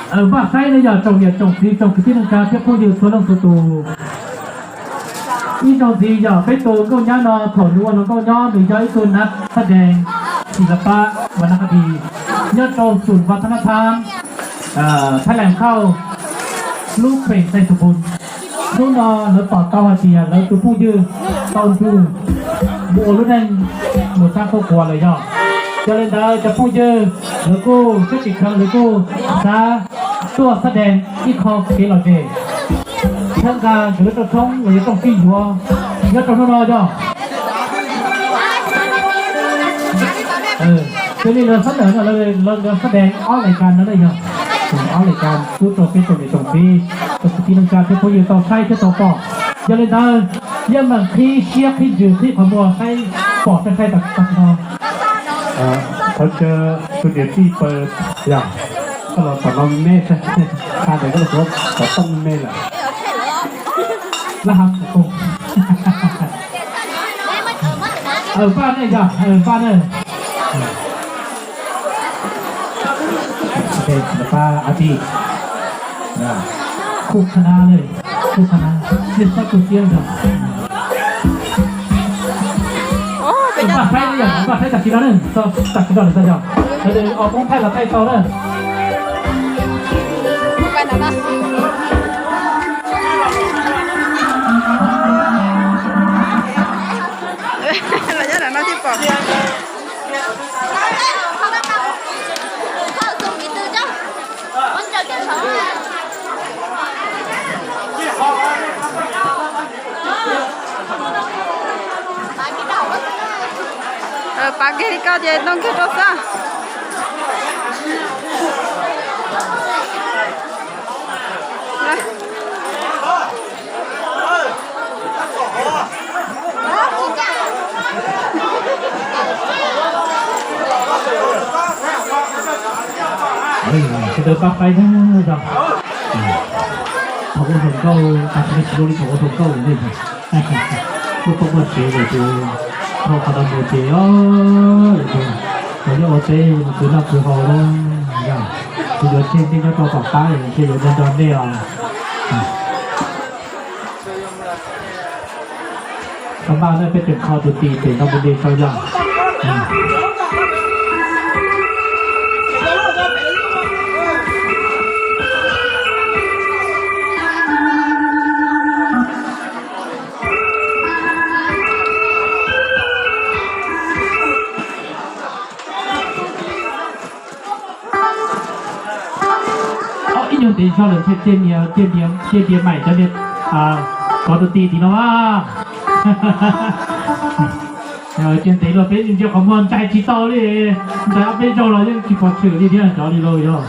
Npaj saib no yog tsoom niam tsoom txiv tsoom kwv tij neej tsa thiab phooj ywg txhua leej txhua tus. Ib zaug ntxiv yog peb tus nkauj nyab no thaum nws ua hluas nkauj nyob nws yog ib tug nav xab dees xis las pab vas nas qha dis nyob rau xum vas thab nab thab Thaib Leej Khauj lub pem Xais Xus Pus. Hnub no lawv pom tau hais tias lawv tus phooj ywg tau nrug mus ua lub neej mus sab qhuab qhuas lawm yog. Yog li ntawd cov phooj ywg lawv kuj siab tsis kheev lawv kuj xav tuaj xab dees ib qho kev lom zem thiab nqa nkawd lub rooj tshoob los yog rooj sib yuav nyob rau hnub no yog. Xws li lawv xab dees no, lawv xab dees ob lais kas no yog ob lais kas pub rau peb tsoom niam tsoom txiv, tsoom kwv tij neej tsa thiab phooj ywg tau saib thiab tau pom. Yog li ntawd yeej meem qhib siab qhib ntsws qhib qhov muag saib pom saib saib tag tag no. Thov caw tus niam tij pawg yog koj los tom no me saib, tag ntawd koj los tom tooj me lawm. Lab hav kuv koog. Npaj nej yog npaj nej. Pab ab tij, khub khab nab, khub khab nab, nej txhob tu siab ntag. Npaj saib yog npaj saib tam sim no ne, tam sim no lawm tau yog, ob poob thaij los thaij tau na. Pav kiag li koj ces noj kiag rau xwb. Sawv daws pab qaib na, yog thaum ua hluas nkauj, tsis tsis zoo li thaum ua hluas nkauj lawm ne. Muaj poj muaj tsev lawm ces thaum qhov no mus ces, thaum nyob ua teb mus khwv noj khwv haus na, yog, kuv yuav tseg nej nyob rau tom qab es ntshe yuav nrog nrog nej os. Tau maj na, peb tseem kho tus tis pem no mus li tau yog. Ib nyuag ntev zog lawm ntshe cia ntiav maim cov niag kov tus tis tim no. Cia ntev luaj peb ntsia qhov muag ntsais tsis tau li, ntsais ob peb zaug los yeej tsis pom tshwm li thiab cov li lauj yog.